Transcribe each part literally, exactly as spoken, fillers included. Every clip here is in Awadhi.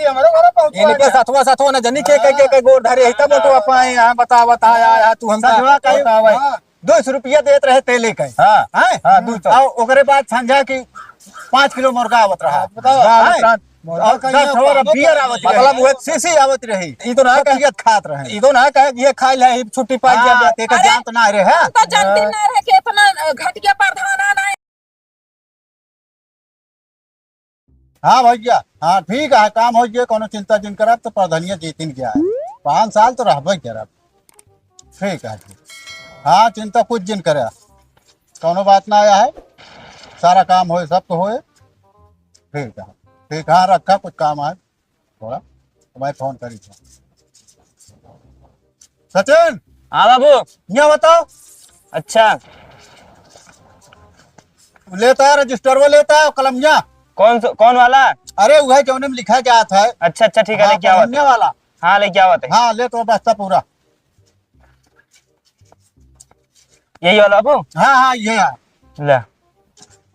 ये हमरे घरे पहुँचवा इनके दे। सथवा सथवा न जनी के, के, के, के गोड़ धरे, ही तब तो हाँ। पाए, यहाँ बतावत, हाँ, यहाँ, यहाँ, तू हमका सजवा कहीं, बतावे। हाँ। दो सौ रुपया देत रहे तेले के। हाँ। हैं? हाँ, दो सौ। और ओकरे बाद संझा की पाँच किलो मुर्गा आवत रहा। हाँ, बताओ। हैं? मुर्गा और कहीं दस ठो आवत? बियर आवत रहे। मतलब, वो शीशी आवत रही। ई तो ना कहे, खात रहे। ई तो ना कहे कि ये खाई ले, छुट्टी पाई हाँ। जा, जाते का अरे, जान तो ना रहे, हाँ? हम तो जानते हाँ। ना रहे कि इतना घटिया प्रधान आना है। हाँ भैया, हाँ ठीक है, काम होइ गया, कौनो चिंता जिन करब, तो प्रधानिया जीतिन गया है, पाँच साल तो रहबे करब। ठीक है, ठीक। हाँ, चिंता कुछ जिन करे, कौनो बात ना आया है, सारा काम होए, सब तो होए। ठीक है, ठीक, हाँ रखा, कुछ काम है। थोड़ा, मैं फोन करी था। सचिन! हाँ बाबू। यहाँ बताओ। अच्छा। लेता है, रजिस्टरवा लेता है, कलमिया। कौन स-, कौन वाला? अरे, वह जौने में लिखा जात है। अच्छा, अच्छा, ठीक है, हाँ, लेके आवत है। कलमिया वाला। हाँ, लेके आवत है। हाँ, ले तो बस्ता पूरा। यही वाला बाबू? हाँ, हाँ, ये है। ले।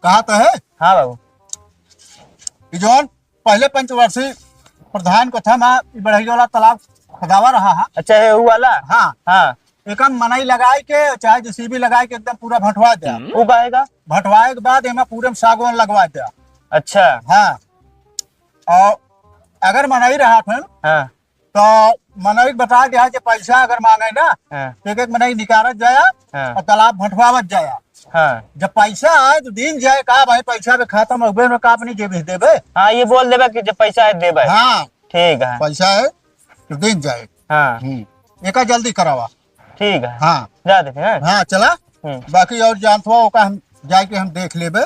कहा तो है? हाँ बाबू। ई जौन पहले पंचवर्षी प्रधान को था ना, ई बढ़ई वाला तालाब खुदावा रहा है। अच्छा, है वो वाला? हाँ। हाँ। एकम मनई लगाए के, चाहे जेसीबी लगाए के एकदम पूरा भंटवा दे। हम्म। वो काहे का? भंटवाए के बाद एमा पूरे में सागवान लगवा दे। अच्छा। हाँ। और अगर मनई रहा था, हाँ। तो मनई के बता दिया कि पैसा अगर मांगे ना, हाँ। तो एक एक मनई निकारत जाया हाँ। और तालाब भंटवावत जाया। हाँ। जब पैसा आए तो दिन जाए, का भाई पैसा भी खत्म हो गए, का अपनी जेब से देबे? हाँ, ये बोल देबे कि जब पैसा आए देबे। हाँ। ठीक है। पैसा है तो दिन जाए। हाँ। हम्म। एका जल्दी करावा। ठीक है। हाँ। जा दे फिर, हाँ। हाँ, चला। हम्म। बाकी और जान थोड़ा ओका हम जाए के हम देख लेबे।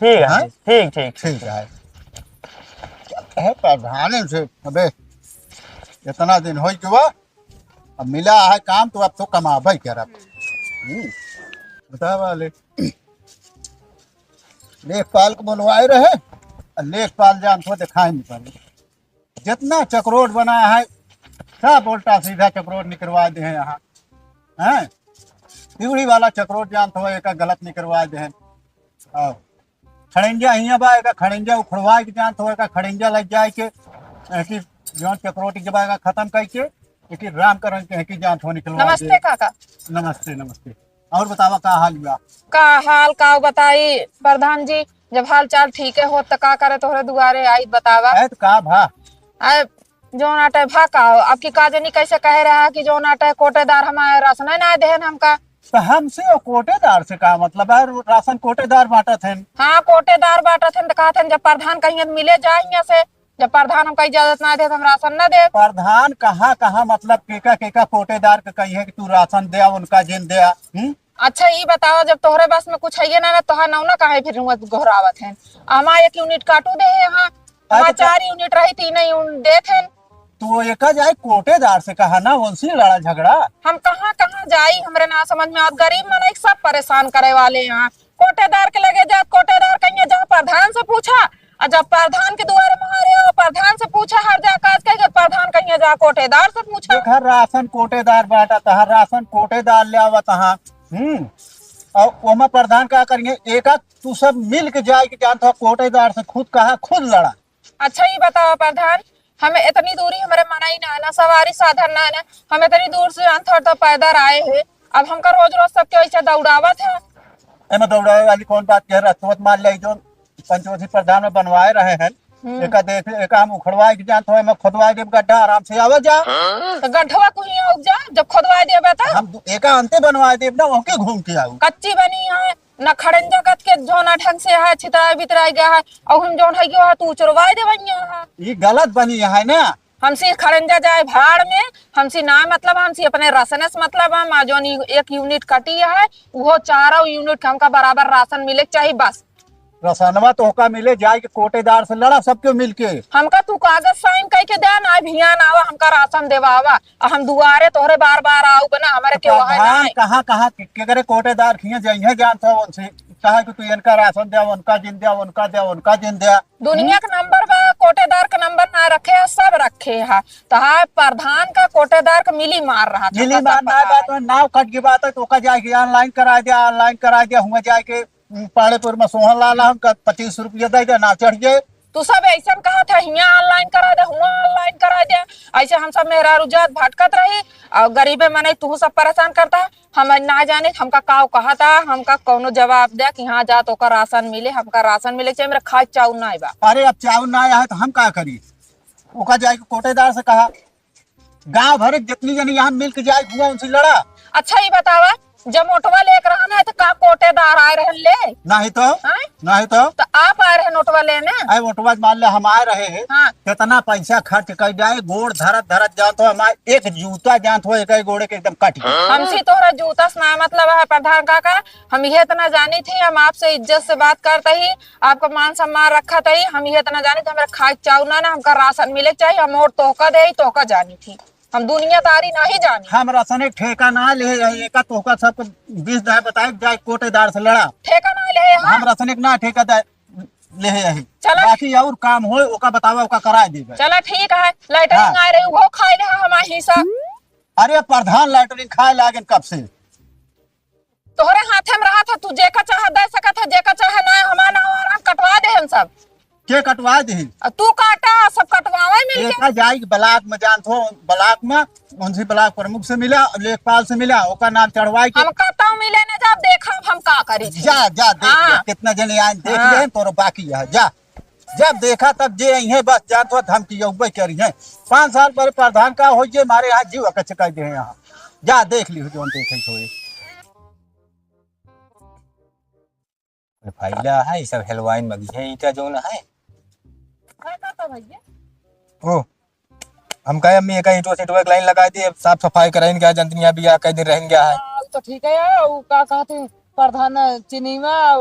ठीक है, हाँ? ठीक, ठीक। ठीक है। है प्रधान से, अबे, इतना दिन हो गया, अब मिला है काम तो अब तो कमाबे करब। हम्म। बतावा ले। लेखपाल को बुलवाए रहे, और लेखपाल जान तो दिखाई नहीं पड़े। जितना चकरोट बना है, सब उल्टा सीधा चकरोट निकलवा दे हैं यहाँ, हैं? पिवड़ी वाला चकरोट जान तो एक गलत निकलवा दे हैं। और खड़ंजा हियाँ बा, एक खड़ंजा उखड़वा के जान तो एक खड़ंजा लग जाए के, ऐसी जौन चकरोट के बा, एक खत्म करके, एक रामकरण के है कि जान तो निकलवा दे। नमस्ते काका। नमस्ते, नमस्ते। और बतावा का हाल बा? का हाल का बताई प्रधान जी, जब हाल चाल ठीके होत त का करे तोहरे दुआरे आई बतावा। है त का भा? आए जौन आटे भा का हो, अब की का जनी कैसे कहे रहा कि जौन आटे कोटेदार हमारे राशन ना देहन हमका। तो हमसे और कोटेदार से का मतलब है? राशन कोटेदार बांटत हैं। हाँ, कोटेदार बांटत हैं तो कहत हैं जब प्रधान कहिए त मिले जाए हियाँ से, जब प्रधान हमका इजाजत ना दे तो हम राशन ना दे। प्रधान कहाँ कहाँ मतलब केका केका कोटेदार के कही है कि तू राशन दे, उनका जिन दे, हम्म? अच्छा, ई बतावा, जब तोहरे बस में कुछ हइये ना, ना तोहार नौना काहे फिर हुआं गोहरावत हैं? हमार एक यूनिट काटू दे है यहाँ, हमार अच्छा, तो चार यूनिट रही, तीन यूनिट देत हैं। तू एका जाए कोटेदार से कहा ना, उनसे लड़ा झगड़ा। हम कहाँ कहाँ जाई, हमरे ना समझ में आवत। गरीब मनई सब परेशान करे वाले यहाँ। कोटेदार के लगे जात, कोटेदार कहिए जा प्रधान से पूछा, और जब प्रधान के दुआरे मुहारे हो, प्रधान से पूछा, हर जा काज कह के प्रधान कहिए जा कोटेदार से पूछा। देखा, राशन कोटेदार बांटा तहा, राशन कोटेदार ले आवत तहा। हम्म। और ओमा प्रधान का करिए, एका तू सब मिल के जाए के जानत हो, कोटेदार से खुद कहा, खुद लड़ा। अच्छा, ई बतावा प्रधान, हमें इतनी दूरी हमरे मनई ना है ना, सवारी साधन ना है ना, हम इतनी दूर से जानत हो तो पैदल आए हैं, अब हमका रोज रोज सबके ऐसे दौड़ावत है। एमे दौड़ावे वाली कौन बात कह रहा? तुरंत मान ले जो पंचवती प्रधान में बनवाए रहे हैं, हम्म। एका देख, एका हम उखड़वाए के जानत हो, एमे खोदवाए देब गड्ढा, आराम से आवे जा। तो गड्ढवा कुहिया उग जा, जब खोदवाए देबे तो। हम दु-, एका अंते बनवाए देब ना, ओके घूम के आऊ। कच्ची बनी है, ना खड़ंजा कत के झोना ढंग से है, छितराए बितराए गया है, और हम जौन है कि वह तू उचरवाए देबे यहाँ। ई गलत बनी है ना? हमसे खड़ंजा जाए भाड़ में, हमसे ना मतलब, हमसे अपने राशन से मतलब है। हमार जौन ई एक यूनिट कटी है, उहो चारों यूनिट के हमका बराबर राशन मिले के चाही बस। राशनवा तो होका मिले, जाए के कोटेदार से लड़ा सबके मिल के। हमका तू कागज साइन करके दे ना, भियान आवा, हमका राशन देवावा, आ हम दुआरे तोहरे बार बार आऊ बना, हमारे तो के वहाँ प्रधान ना। कहाँ कहाँ के, के करे कोटेदार खिए जाइए जानत हो उनसे, कहा कि तू इनका राशन दे, उनका जिन दे, उनका दे, उनका जिन दे। दुनिया के नंबर बा, कोटेदार के नंबर ना रखे है, सब रखे है। तो हाँ, प्रधान का कोटेदार का मिली मार रहा था, मिली मार ना बात है, नाव कट की बात है, तो ओका जाए के ऑनलाइन करा दे, ऑनलाइन करा दे, हुआ जाए के, उम, पहाड़ेपुर में सोहन लाल हम का पच्चीस रुपया दे दे, नाव चढ़ गए। तू सब ऐसन कहा था, हियाँ ऑनलाइन करा दे, हुआ ऐसे हम सब मेहरारू जात भटकत रही और गरीबे मनई तू सब परेशान करता है। हम ना जाने हमका काव कहता, हमका कौनो जवाब दे कि हाँ जा तोका राशन मिले, हमका राशन मिले के चाहिए, मेरा खाए चाउर ना बा। अरे अब चाउर ना आया है तो हम का करी? ओका जाए के कोटेदार से कहा, गांव भर के जितनी जनी यहाँ मिल के जाए हुआ उनसे लड़ा। अच्छा ये बतावा, जब ओटवा लेके रहन है तो का कोटेदार आए रहन ले? नहीं तो। हाँ? नहीं तो। तो आप आए रहे ओटवा लेने? अरे ओटवा मान ले हम आए रहे हैं। हाँ। कितना पैसा खर्च कर जाए, गोड़ धरत धरत जानत हो हमारे एक जूता जानत हो एक गोड़े के एकदम कट गया। हमसे तोहरा जूता से ना मतलब है प्रधान काका, हम ये इतना जानी थी, हम आपसे इज्जत से बात करते ही आपका मान सम्मान रखा तही, हम ये इतना जानी थी, हमरा खाए चाउर ना, ना हमका राशन मिले के चाहिए, हम और तोहका दे, तोहका जानी थी, हम दुनियादारी नहीं जानी। हम राशन एक ठेका ना ले, एका तोहका सबको बीस दाए बताए, जाए कोटेदार से लड़ा। ठेका ना ले, हाँ? हम राशन एक ना ठेका दे, ले यही। चला। बाकी और काम होए, ओका बतावा, ओका कराए देबे। चला ठीक है, लैटरिन हाँ। आए रही, वो खाए ले हमारा हिस्सा। अरे प्रधान लैटरिन खाए लागेन कब से? तोहरे हाथे में रहा था, तू जेका चाहे दे सकत है, जेका चाहे ना, हमार नाम आराम कटवा दे हम सब। के कटवा दे? आ तू काटा, सब कटवावे मिल के। एका जाई ब्लॉक में जानत हो, ब्लॉक में, उनसे ब्लॉक प्रमुख से मिला, लेखपाल से मिला, ओकर नाम चढ़वाई के। हम कतौ मिले न जाब, देखब हम का करी छी। जा, जा, देख हाँ। ले, कितना जने आए, देख हाँ। ले, तोरो बाकी है, जा। जब देखा तब जे अइहें बस जानत हो धमकी अउबे करिहें। पाँच साल पर प्रधान का होइए मारे यहाँ जीव कच कर दे यहाँ। जा देख लिहो जौन देखे होए। फाइला है, ई सब हेलवाइन मगी है, ईटा जौन है। का, का, का भैया? ओ, हम कहे अम्मी एक ईंटो से एक लाइन लगा दी, अब साफ सफाई कराइन क्या जनतनी अभी या कई दिन रहन गया है। हाँ, तो ठीक है यार, वो का कहते हैं, प्रधान चिनीमा,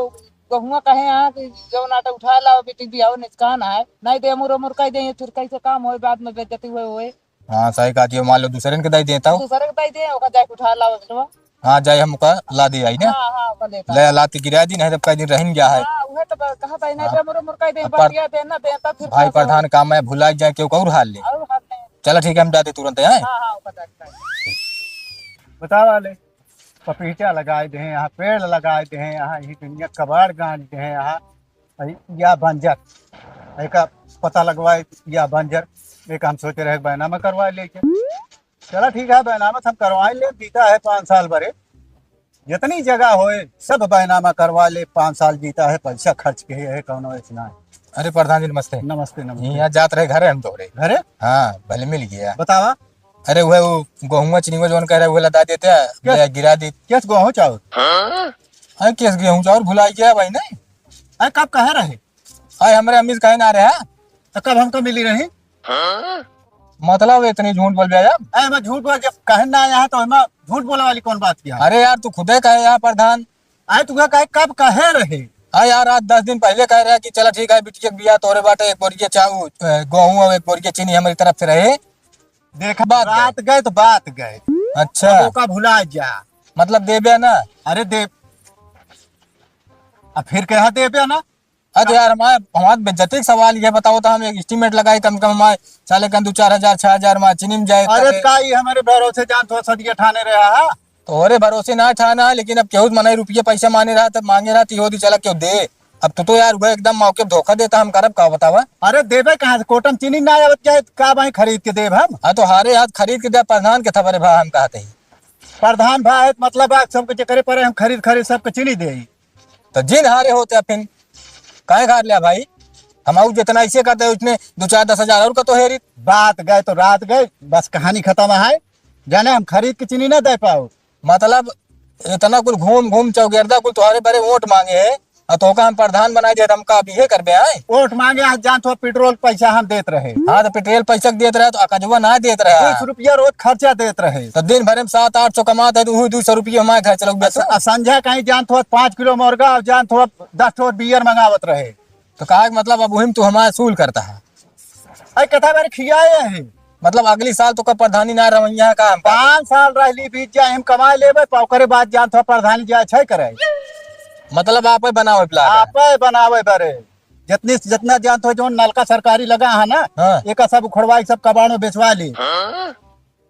गहुआ कहे यहाँ कि जौन आटा उठा लाओ बेटी बियाह निचकान है, नहीं दे मुर मुर कह दे, फिर कैसे काम होए, बाद में बेइज्जती हुए होए। हाँ, सही कहा जी, मान लो दूसरे के दे देता हूँ। दूसरे के दे दे, ओका जाके उठा लाओ बेटवा। हाँ, जाए हम ओका ला दे आई ना। हाँ, हाँ, ओका लेता। ले ला ते गिरा दी, नहीं तब कई दिन रहन गया है। हाँ, उहे तो ब-, कहा था, नहीं हाँ। दे मुर मुर कह दे, अब पर-, बतिया दे ना, दे तब फिर भाई प्रधान काम है, भुला जाए, क्यों कहूँ हाल ले। और हाल ले। चला ठीक है, हम जाते तुरंत हैं। हाँ, हाँ, ओका जाके। बतावा ले, पपीता लगाए दे हैं यहाँ, पेड़ लगाए दे हैं यहाँ, यही दुनिया कबाड़ गांज दे हैं यहाँ। अरे, या बंजर, एका पता लगवाए, या बंजर, एक हम सोचे रहे बैनामा करवा ले के। चला ठीक है, बैनामा तो हम करवाए ले, बीता है पाँच साल बरे, जितनी जगह होए सब बैनामा करवा ले, पाँच साल बीता है, पैसा खर्च के है, कौनो ऐसा ना है। अरे प्रधान जी नमस्ते। नमस्ते, नमस्ते। यहाँ जात रहे घरे हम तोहरे। घरे? हाँ, भले मिल गया। बतावा। अरे वह वो गोहुआ चिनिया जौन कह रहे, वह लदा देते हैं, क्या? ले गिरा दी। कैस गोहूँ चाउर? अरे कैस गेहूँ चाउर भुलाई गया भाई नहीं? अरे कब कहे रहे? अरे हमरे अम्मी से कहे ना रहे। तो कब हमको मिली रही? मतलब इतनी झूठ बोल गया यार। अरे मैं झूठ बोल, जब कहे ना आया है तो मैं झूठ बोले वाली कौन बात किया? अरे यार तू खुदे कहे यार प्रधान। अरे तू कहे कब कहे रहे? अरे यार आज दस दिन पहले कह रहा कि चला ठीक है बिटिया के बियाह तोरे बाटे, एक बोरिया चाउर, अ, गोहूँ और एक बोरिया चीनी हमारी तरफ से रहे। देखा, बात गए। बात गए तो बात गए। अच्छा। अब ओका भुला जा। मतलब देबे ना? अरे दे, अब फिर कहा देबे ना? अरे यार, हमारे, हमारे बेइज्जती का सवाल ये बताओ तो हम एक estimate लगाए, कम कम हमारे साले कन दो चार हजार, छह हजार हमारे चीनी में जाए अरे ताकि का ये हमारे भरोसे जान तो सदिया ठाने रहा है? तोहरे भरोसे ना ठाना है, लेकिन अब केहू मनई रुपये पैसा माने रहा, तब मांगे रहा, तो यो दी चला क्यों दे। अब तू तो यार वह एकदम मौके पे धोखा देता, हम करब का बतावा? अरे देबे कहाँ से? कोटम चीनी ना आवत क्या है? का भाई खरीद के देब हम? हाँ तो हारे हाथ खरीद के दे, प्रधान के थपरे भा हम कहते ही। प्रधान भा है, मतलब आज सबके चक्करे पर हम खरीद खरीद सबके चीनी दे। तो जिन हारे होते अब फिन काहे हार लिया भाई? हम आऊ जितना ऐसे करते उतने दो चार दस हजार और का तो हेरी। बात गए तो रात गए, बस कहानी खत्म है। जाने हम खरीद के चीनी ना दे पाओ। मतलब इतना कुल घूम घूम चौगेरदा कुल तुम्हारे बड़े वोट मांगे है और तोका हम प्रधान बनाए दे, हम का अब इहे करबे आए? वोट मांगे आज जान तो पेट्रोल पैसा हम देत रहे। हाँ तो पेट्रोल पैसा के देत रहे तो अकजवा ना देत रहे। बीस रुपया रोज खर्चा देत रहे। तो दिन भर में सात आठ सौ कमात है तो वही दो सौ रुपया हमारे घर चलो बेचो। अस-, संझा कहीं जान तो पाँच किलो मुर्गा और जान तो दस ठो बियर मंगावत रहे। तो कहा कि मतलब अब वही में तू हमारा सूल करता है। अरे कथा बारे खियाए है। मतलब अगली साल तो का प्रधानी ना रवैया है का हम? पाँच साल रहली बीत जाए, हम कमाए लेबे, पा ओकरे बाद जान तो प्रधानी जाए छै करे। मतलब आप ही बनावे प्लाट है? आप ही बनावे बारे। जितनी, जितना जान तो जो नलका सरकारी लगा है ना, हाँ। एक सब उखड़वाई, सब कबाड़ में बेचवा ली।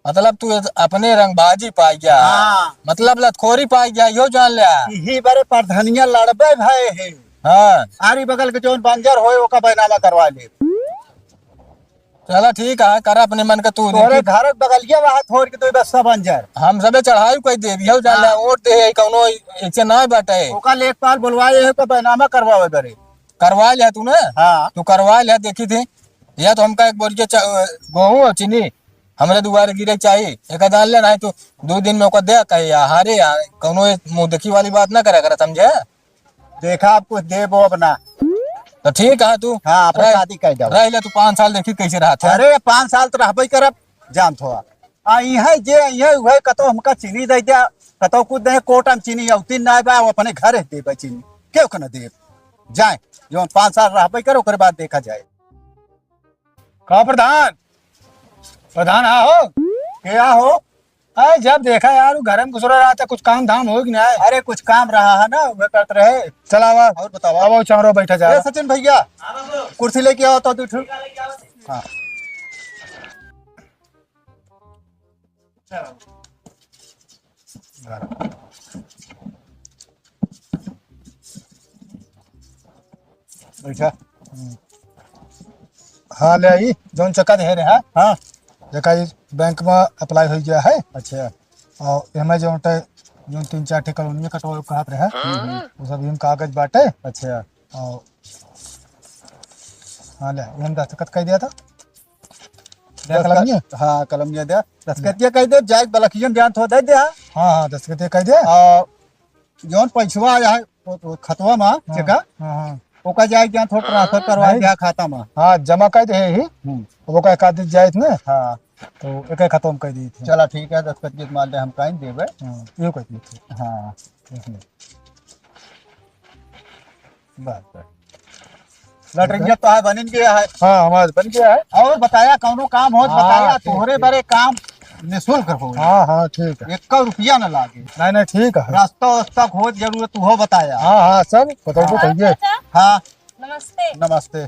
मतलब तू अपने रंगबाजी पाई गया। हाँ। मतलब लतखोरी पाई गया, यो जान लिया। यही बारे प्रधानिया लड़बे भए है। हाँ। आरी बगल के जौन बंजर होए, ओका बैनामा करवा ले। चला ठीक है, करा अपने मन का तू तोहरे देखी। घर के बगलिया वहाँ छोड़ के तू बस सब अंजर। हम सबे चढ़ाई कोई दे दिया, जान ले, हाँ। वोट दे, कौनो ऐसे ना बाटे। ओका लेखपाल बुलवाए है, तो बैनामा करवावे बरे। करवा लिया तू ना? हाँ। तू करवा लिया, देखी थी। या तो हमका एक बोरिया चा-, गेहूं और चीनी हमरे दुआरे गिरे के चाही। एक डाल ले, नहीं तो दो दिन में ओका दे कहे या हारे या, कौनो मुंह देखी वाली बात ना करे, करे, समझे? देखा, अब कुछ देबो अब ना। तो ठीक है तू हाँ, अपन रह, शादी कर जाओ। रह ले तू पाँच साल, देखी कैसे रहत है। अरे, पाँच साल तो रहबे करब, जान थो। आ इहे जे इहे उहे कतो हमका चीनी दे दे, कतो कुछ दे, कोटा में चीनी औती ना बा, वो अपने घर देबे चीनी, केहू के ना देब। जाए, जो पाँच साल रहबे कर, ओकरे बाद देखा जाए। का प्रधान? प्रधान, हाँ हो? क्या हो? अरे, जब देखा यार, वो घर में घुसरा रहा था, कुछ काम धाम हो कि नहीं? अरे, कुछ काम रहा है ना, वह करत रहे। चला आवा। और बतावा। अब वो चौरो बैठा जा। ए, सचिन भैया, कुर्सी लेके आओ तो दू ठो। हाँ। बैठा। हाँ, ले आई, जौन चक्का दे रहे, हाँ? हाँ। देखा, ई बैंक में apply हो गया है। अच्छा। और एमे जौन टे-, जौन तीन चार ठे कॉलोनी कटवावे कहत रहे, हम्म। वो सब हम कागज बाटे। अच्छा। और हाँ, ले, ये हम दस्तखत कर दिया था। दे दस्तखत, कलमिया? हाँ, कलमिया दे। दस्तखतिया कर दे, जाए बलखियन ध्यान थो दे दे, हाँ। हाँ, हाँ, दस्तखतिया कर दे। आ, जौन पैसवा आया है, वो, वो खतवा मा, हाँ, चेका? हाँ, हाँ। ओका जाए ध्यान थो transfer करवा नहीं। दे खाता मा। हाँ, जमा कर दे ही। हम्म। वो का एक आदमी जाए इतने। हाँ। तो एक एक खतवा में कर दी थी। चला ठीक है, दस्तखतिया मार दे, हम कहीं देबे। हाँ, ये कर दी थी। हाँ। एक मिनट। बस, बस। लटरिया तो है, बनिन गया है। हाँ, हमार बन गया है। और बताया, कौनो काम हो, हाँ, बताया, ठीक, तोहरे ठीक। बरे काम निशुल्क हो। हाँ, हाँ, ठीक है। एक रुपया न लागे। नहीं, नहीं, ठीक है। रास्ता वास्ता खोज जरूरत हो, बताया। हाँ, हाँ, सब बताइए, हाँ, बताइए। चाचा। हाँ। नमस्ते। नमस्ते।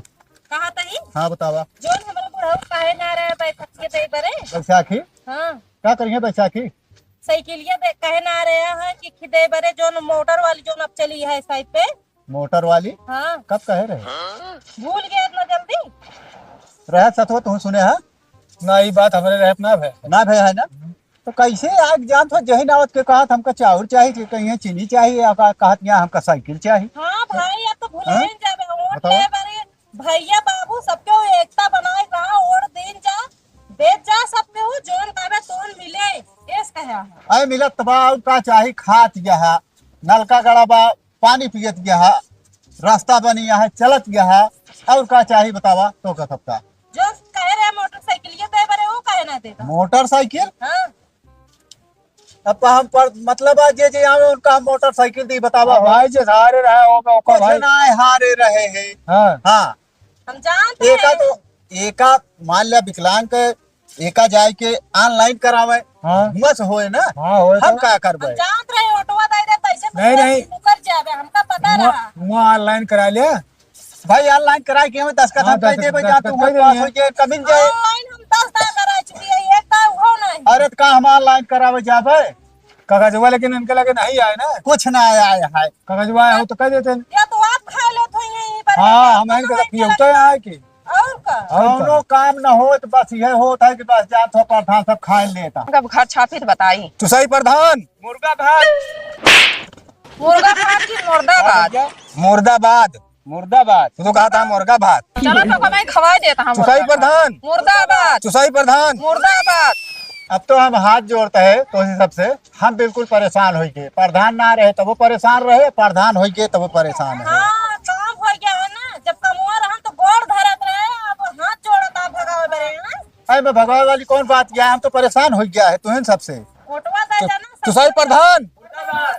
कहाँ तही? हाँ, बतावा। जोन हमारे बुढ़ऊ काहे ना रहे बैठक के दे बरे? बैसाखी? हाँ। का करिए बैसाखी? साइकिलिया दे, कहे ना रहे हैं कि खिदे बरे जोन मोटर वाली जोन अब चली है साइड पे। मोटर वाली? हाँ। कब कहे रहे? भूल गए इतना जल्दी? रहे सतवा तुम सुने है? ना, ई बात हमरे रहत ना भे। ना भे है ना? तो कैसे आग जान तो जही नावत के कहत हमका चाउर चाही, के कहीं चीनी चाही, या का-, कहत यहाँ हमका साइकिल चाही। हाँ भाई, अब तो भुलाइन हाँ? जाबे, वोट बताओ। ले बरे, भैया बाबू सबके वो एकता बनाए रहा, वोट दीन जा, देत जा सबके हो, जोन कहबे तोन मिले, एस कहा है। अरे मिलत बा, और का चाही, खात गया है, नलका गड़ा बा, पानी पियत गया है, रास्ता बनी है, चलत गया है, और का चाही बतावा, तो का सबका। जो कहे रहे मोटरसाइकिल ये दे बरे, वो काहे ना देता? मोटरसाइकिल? हाँ। अब हम पर, मतलब, आज जे, जे आवे उनका हम मोटरसाइकिल दी, बतावा अब हो। भाई जे हारे रहे, ओका, ओका कुछ भाई। ना हारे रहे हैं। हाँ। हाँ। हम जानते एका हैं। तो, एका मान लिया विकलांग के, एका जाए के online करावे, हाँ। हुआ से होए ना। हाँ, होए हम तो। का करबे? हम जानत रहे, ऑटोवा दे दे, तैसे नहीं, नहीं। मुकर जाबे, हमका पता हुआ, रहा। हुआ online करा लिया। भाई, online कराए के हमें दस्तखत हाँ, हम कह दस्तखत, देबे, जा दस्तखत तू कर हुआ पास देंगे। हो जाए, कमिन जाए। Online हम दस दार करा चुकी है, एक दार हो नहीं। अरे, तो का हम online करावे जाबे? कागजवा लेकिन इनके लगे नहीं आए ना। कुछ ना आया, आया है। कागजवा आया हो तो कह देते हैं। या तो आप खा लेत हो यहीं पर। हाँ, हम इनके लगे पियौते आए कि। और का? और का? कौनो काम न हो तो बस यह होता है कि बस जात हो प्रधान सब खा लेता। अब घर छापित बताई। चुसाई प्रधान। मुर्गा भात। मुर्गा भात की मुर्दाबाद? मुर्दाबाद। मुर्दाबाद। तू तो कहा था मुर्गा भात। चलो तो कमाई खवाई देता हम चुसाई मुर्गा भात। प्रधान। मुर्दाबाद। चुसाई प्रधान। मुर्दाबाद। अब तो हम हाथ जोड़ते हैं तो इसी सबसे हम बिल्कुल परेशान होई गए। प्रधान ना रहे तबो परेशान रहे, प्रधान होई गए तबो परेशान है। हाँ, काम हो गया है ना, जब कमुआ रहन तो गोड़ धरत रहे, अब हाथ जोड़त आप भगावे बरे हैं। अरे मैं भगावे वाली कौन बात किया है, हम तो परेशान हो गया है तुहन सबसे। वोटवा दे तो, जाना, चुसाई प्रधान,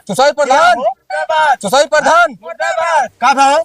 चुसाई प्रधान, मुर्दाबाद। चुसाई प्रधान। मुर्दाबाद। का भाव?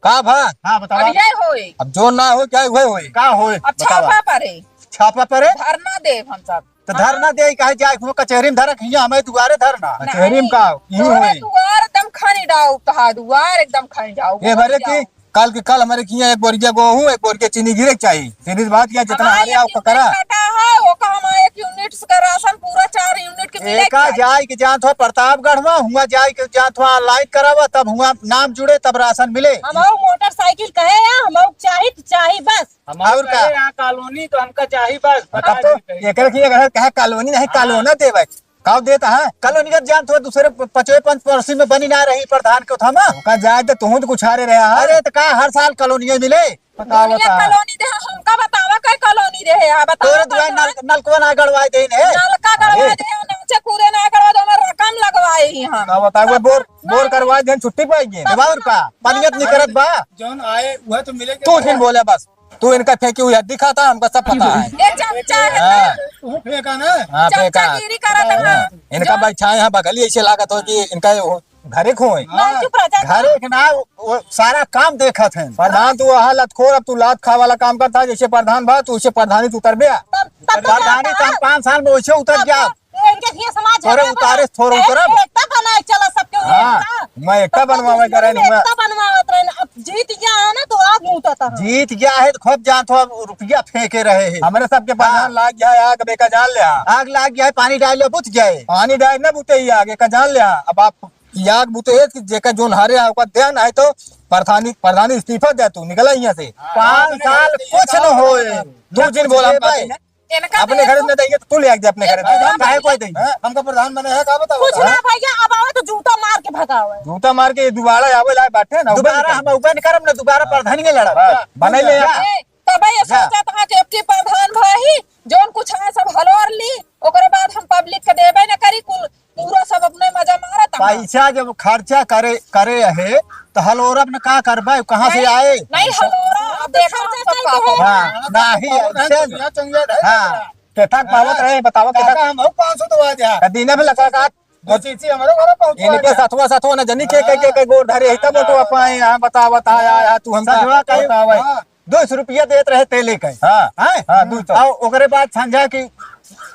का भा? हाँ, बतावा। अब ये होए। अब जो ना हो, क्या हुए होए? का होए? अब बतावा। छापा पड़े। छापा पड़े? धरना देब हम सब। तो हाँ। धरना दे, काहे जाए, हुआ कचहरी में धरक, हियाँ हमें दुआरे धरना। नहीं। कचहरी में का? यही तोरे होए। दुआर एकदम खनी डाउ, तहा दुआर एकदम खनी डाउ। ये भरे की कल के कल हमारे किया एक बोरिया गेहूं, एक बोरिया चीनी गिरे के चाहिए। सीधी बात किया, जितना हमारे हारे आओ, एक करा। Unit कटा है, वो का हमारे एक unit का राशन पूरा चार unit के मिले एका के चाही। जाए के जानत हो प्रतापगढ़ में, हुआ जाए के जानत हो online करावा, तब हुआ नाम जुड़े, तब राशन मिले। हमहू मोटरसाइकिल कहे या, हमहू चाही तो चाही बस। हमहू और का? कहे यहाँ कॉलोनी तो हमका चाही बस, तब बता तो दीजिए। एकर की अगर कहा कॉलोनी नहीं, हाँ। कॉलोना देवे। काव देत है? कॉलोनी का जानत हो, दूसरे प-, पचवे पंच पड़ोसी में बनी ना रही प्रधान के थामा। ओका जाए तो तुहूँ तो कुछ हारे रहा है। अरे तो का हर साल कॉलोनी मिले? बताओ, कॉलोनी बताओ। कॉलोनी दे, हमका बतावा कई कॉलोनी दे है, बतावा तोरे दुआर कौन नल-, है? नलकवा ना गड़वाए दे ने। नलका गड़वाए अरे। दे, नाचे कूदे ना गड़वाए दे, हमार रकम लगवाए ही हम। का बताओ, वो बोर, बोर करवाए दे, छुट्टी पाई गए। दबाओ का, पानियत नहीं करत बा। जौन आए, वह तो मिले के तू बाद। जिन बोले बस, तू इनका फेंकी हुई हड्डी खाता, हमका सब पता है। ये चमचा है हाँ। ना? वो फेंका ना। हाँ, फेंका। चमचागिरी करत है। हाँ। इनका जो बैठाए हैं बगल, ऐसे लागत हो कि इनका वो घरे खोए। हाँ। चुप रह जा। घरे के ना, वो सारा काम देखत हैं। प्रधान, तू वहाँ लतखोर, अब तू लात खा वाला काम करता है, जैसे प्रधान बा, तू उसे प्रधानी तू उतर गया। तब, तब तो प्रधानी जाता तो हम है। पाँच साल में वैसे उतर तब गया। तो इनके हियाँ समाज तोरे झगड़ा उतारे, बना। थोड़ा ए, उतरब। एकता बनाए चला सबके हाँ, एकता। मैं एकता तब तो बनवावे दुश्मन करे में नहीं, मैं एकता बनवावत रहे ना। अब जीत गया है ना, तो आग मुँह उतर रहा। जीत गया है तो खूब जानत हो, अब रुपया फेंके रहे हैं। हमरे सबके प्रधान हाँ। लाग गया है आग, बेका जान ले। आग लाग गया है, पानी डाल ले, बुझ गया है। पानी डाल ना बुते ही आग, एका जान ले। अब आप ई आग बुते है कि जेका जोन हारे आ, ओका दे, नहीं तो प्रधानी, प्रधानी इस्तीफा दे, तू निकला यहाँ से। पाँच साल कुछ न होए। तू जिन बोला हम बात नहीं। इनका अपने दे घर दो। में देंगे तो तू ले आके दे अपने घर में। इनका हम काहे दे कोई दो। देंगे? हाँ, हमका प्रधान बने है, का बताओ? कुछ ना भैया, अब आओ तो जूता मार के भगाओ। जूता मार के ये दोबारा आवे लाए बैठे ना, दोबारा हम ऊपर नहीं करब ना, दोबारा प्रधानी में लड़ब। हाँ, बने ले जा। ए, तब ये जा। सोचत हाँ कि अब की प्रधान भाई जौन कुछ है सब हलोर ली, ओकरे बाद हम पब्लिक के देबे न करी, कुल पूरा सब अपने मजा मारत हैं। पैसा जब खर्चा करे, करे है, तो हलोरब न का करबे, कहाँ से नहीं, आए? नहीं हलोरा, अब देखा हम सब का हो। हाँ, नहीं, ऐसे न। हाँ, केतना पावत रहे, बतावा, केतना? काका, हम पाँच सौ दवा दे। कदीना भी लगा का? दो चीची हमारे घर पहुँचवा इनके दे। सथवा, सथवा न जनी के, के, के, के गोर धरे, इतना मोटो पाए, हाँ, बतावा, ता, या, या, तू हमका सजवा कहीं बतावा। हाँ। दो सौ रुपया देत रहे तेले के। हाँ। हैं? हाँ, दो सौ। और ओकरे बाद संझा की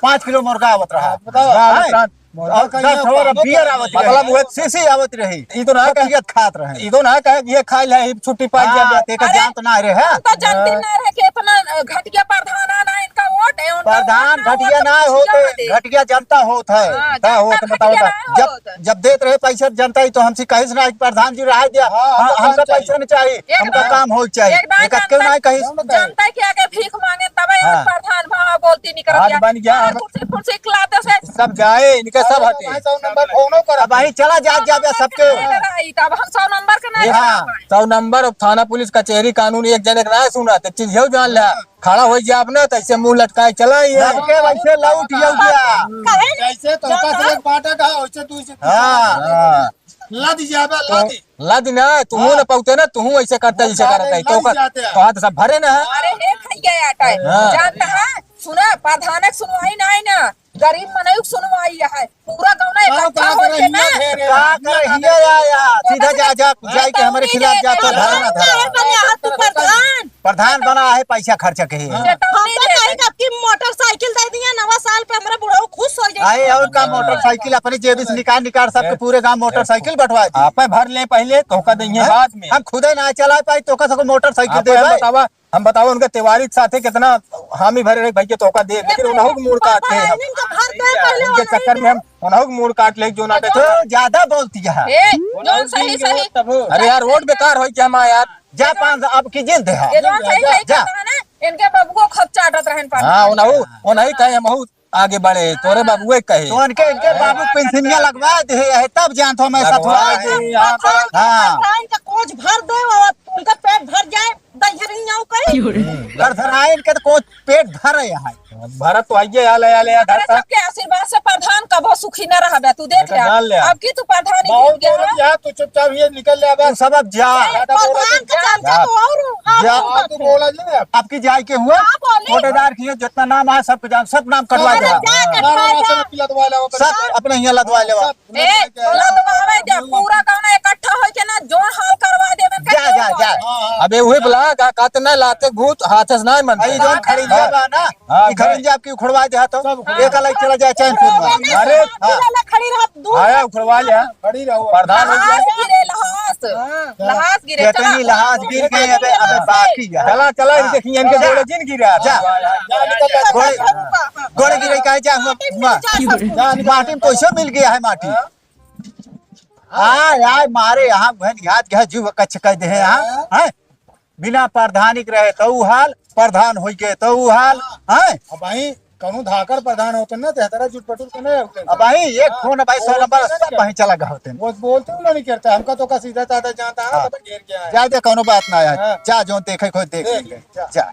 पाँच किलो मुर्गा आवत रहा। बताओ। हाँ, हैं? मुर्गा और कहीं दस ठो आवत रहा, बियर आवत रही। मतलब, वो शीशी आवत रही। ई तो ना कहे, बकरियत खात रहे। ई तो ना कहे कि ये खाइल है, छुट्टी पाई हाँ, जाए। तेका अरे, जान तो ना रहे, हैं? हम तो जानती ना रहे कि इतना घटिया प्रधान आना इनका वोट है, उनका प्रधान वोट ना, घटिया वोट ना कुछ होते, यहाँ दे। घटिया जनता होत है। हाँ, का जनता होत, बताओ घटिया तो। ना जब होत। जब देत रहे पैसा जनता ही तो हमसे कहिस ना कि प्रधान जी रहा दिया, हाँ, हम हाँ, तो हमका जानते हैं। पैसा नहीं चाहिए, एक हमका बार, काम हो चाहिए। एक बार एक अक्के जनता, ना कहिस। जनता के आगे भीख मांगे तबे हाँ। प्रधान भाव बोलती निकल आज गया। बन गया, हाँ, हम कुर्सी, कुर्सी खिलाते से। सब जाए, इनके सब हटे। भाई, सौ नंबर फोनो कर। अब भाई चला जा, जा, जा सबके। नहीं रही, तब हम सौ नंबर के नहीं हाँ, जाना है। सौ नंबर, अब थाना, पुलिस, कचहरी, कानून एक जने के ना सुना, तो चीज हो जान ला। खड़ा हो जा अपना, तो ऐसे मुंह लटकाए चला ही है। सबके वैसे लौट जाओ गया। कहे जैसे तो का से एक बाटा का, वैसे तू से हाँ। हाँ। लद जाबे, तो लद। लद ना, तू हाँ। ना पौते ना, तू ऐसे करता, जैसे हाँ, करता है। लद तो का, जाते हैं। तो हाथ सब भरे ना है। अरे हे खैया आटा है। हाँ। जानता है? सुना, प्रधानक सुनवाई ना है ना, गरीब मनई के सुनवाई है। पूरा गाँव ना गाँव इकट्ठा का हो के ना। करे हिया घेरे, का करे हिया हिया या, या। सीधा जा, जा, जाए के हमारे खिलाफ जा, तो धरना धरा। प्रधान। प्रधान बना है पैसा खर्च के ही। हाँ। हम तो कहीं का आपकी मोटरसाइकिल दे दिया, नवा साल पे हमरा बुढ़ऊ खुश हो जाए। आए और का मोटरसाइकिल अपने जेब से निकाल निकाल सबके पूरे गांव मोटरसाइकिल बंटवा दी। आप भर ले पहले, तोका देंगे हाँ? बाद में। हम खुदे ना चला पाई, तोका सबको मोटरसाइकिल आप दे हम भाई। बतावा, हम बतावा उनके तिवारी के साथे कितना हामी भरे रहे भाई के तोका दे, लेकिन उन्हों के मूड़ काट ले हम। इनका भर दे पहले उनके वाला चक्कर में हम उन्हों के मूड़ काट ले जो ना तो ज्यादा बोलती है। ए, जौन सही सही। अरे यार, रोड बेकार हो क्या माँ यार? जा पाँच सौ अब की जिंद है। ये जौन सही सही जा। कहता है ना, इनके बबुओ खूब चाटत रहन पर। हाँ, उन्हों, उन्हों कहे हम बहुत आगे बढ़े, तोरे बबुए कहे। तो उनके, इनके बाबू पेंसिनिया लगवा दे है, तब जानत हो मैं लगवा सतुआ दे, यहाँ पर। हाँ। प्रधान का कोच भर दे और उनका पेट भर जाए, दहिरियाओ कहे। गड़थराइन के तो कोच पेट भर है यहाँ। भरत तो आइए, आले, आले, आले, अरे, सबके आशीर्वाद से प्रधान कबो सुखी न रहबे, तू देख ले। जान ले। अब की तू प्रधान ही बहुत जीत गया बोल है। दिया, तू चुपचाप ये निकल ले, अब। तू सब अब जा। ए, ज्यादा बोला प्रधान तो का जा। चर्चा तो और, और जा। ऊपर तू थे। बोला जी अब। आपकी जाए के हुआ? हाँ, बोली। कोटेदार की है, जितना नाम आया, सबको जान, सब नाम कटवा अरे, दे। जा, कटवा जा। सब अपने यहाँ लदवा लेवा। सब ए, बोला तो आवे जा, पूरा गाँव इकट्ठा होके ना, जोन हाल करवा देबे, जा, जा, जा। हाँ, हाँ। अबे उहे बोला, का, का तो ना लाते भूत, हाथ से ना मन। अरे, जोन खड़ी हाँ। बा ना, हाँ, ई खड़ी जा आपकी उखड़वा दे तो। सब उखड़वा। एक अलग चला जाए चैनपुर में। अरे, हाँ। खड़ी रह, दूर आया, उखड़वा ले, हाँ। खड़ी रहो। प्रधान हो गया। लहास गिरे, लहास। हाँ। लहास गिरे, कितनी चला। लहास गिर गए, अबे, अबे, बाकी है। चला, चला, हाँ। इनके, इनके जा। गोड़े जिन गिरा। जा। जा, निकल जा। गोड़े, हाँ। गोड़े गिरे, जा, हुआ, माटी में हुआ। जा, सब कुछ। जा, माटी में कैसे मिल गया है माटी? हाँ? आय, आय, मारे यहाँ बहन घात घात जीव कच्छ कर दे हैं यहाँ, हाँ? हैं? बिना प्रधानिक रहे तो ऊ हाल, प्रधान होई के तो ऊ हाल, हैं? अब भाई, कौनो धाकर प्रधान होते ना, तो हतरा जुट पटुर के नहीं होते। अब भाई, एक हाँ, फोन भाई, सौ वो नंबर नहीं सब करते। वहीं चला गए होते हैं। वो बोलते उन्होंने नहीं करता, हमका तो का सीधा साधा जानता है, हाँ। तो घेर के आए। जा दे, कौनो बात ना आया। हाँ। जा, जो देखे खोज देख देख, लेंगे। जा। जा।